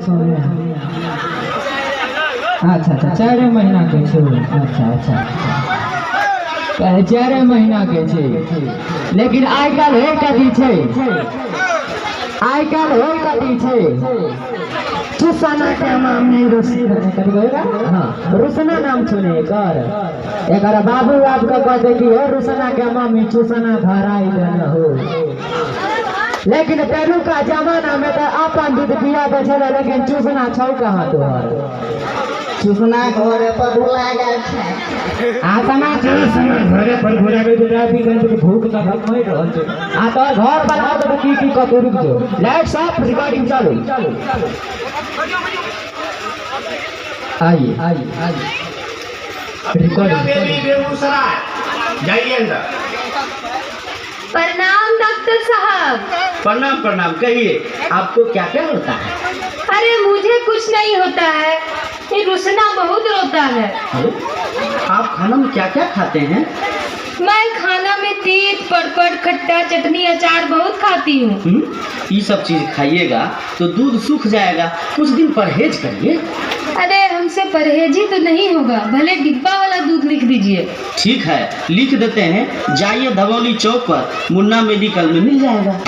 छौ। अच्छा अच्छा, 4 महीना के छौ। अच्छा अच्छा, कहै 4 महीना के छै, लेकिन आइ काल्हि होइ कथी छै, आइ काल्हि होइ कथी छै? चुसना के मामी कथी कहै? हाँ, रुसना नाम छौ ने एकर। एकर बाबू आब के कहते कि हे रुसना के मामी चुसना धराई देने हो। लेकिन पहिलुका जमाना में तऽ अपन दूध पिया दै छलै, लेकिन चुसना छौ कहाँ तोहर? चुसना घरे पर भुला गेल छै। आ तना चुसना घरे पर भुला गेल छै, ट्रैफिक के भूख तऽ मरि रहल छै। आ तोहर घर पर आओ तऽ की की कतौ रुक जो, लाइट साफ, रिकॉर्डिंग चालू। आइए आइए आइए, रिकॉर्डिंग। बेबी बेगूसराय जाइए अंदर। प्रणाम डॉक्टर साहब। प्रणाम प्रणाम, कहिए आपको क्या क्या होता है? अरे मुझे कुछ नहीं होता है, ये रुसना बहुत रोता है। अरे, आप खाना में क्या क्या खाते हैं? मैं खाना में तीत पड़पड़ खट्टा चटनी अचार बहुत खाती हूँ। ये सब चीज खाइएगा तो दूध सूख जाएगा, कुछ दिन परहेज करिए। अरे हमसे परहेज ही तो नहीं होगा, भले डिब्बा वाला दूध लिख दीजिए। ठीक है, लिख देते हैं, जाइए धबौली चौक पर मुन्ना मेडिकल में मिल जाएगा।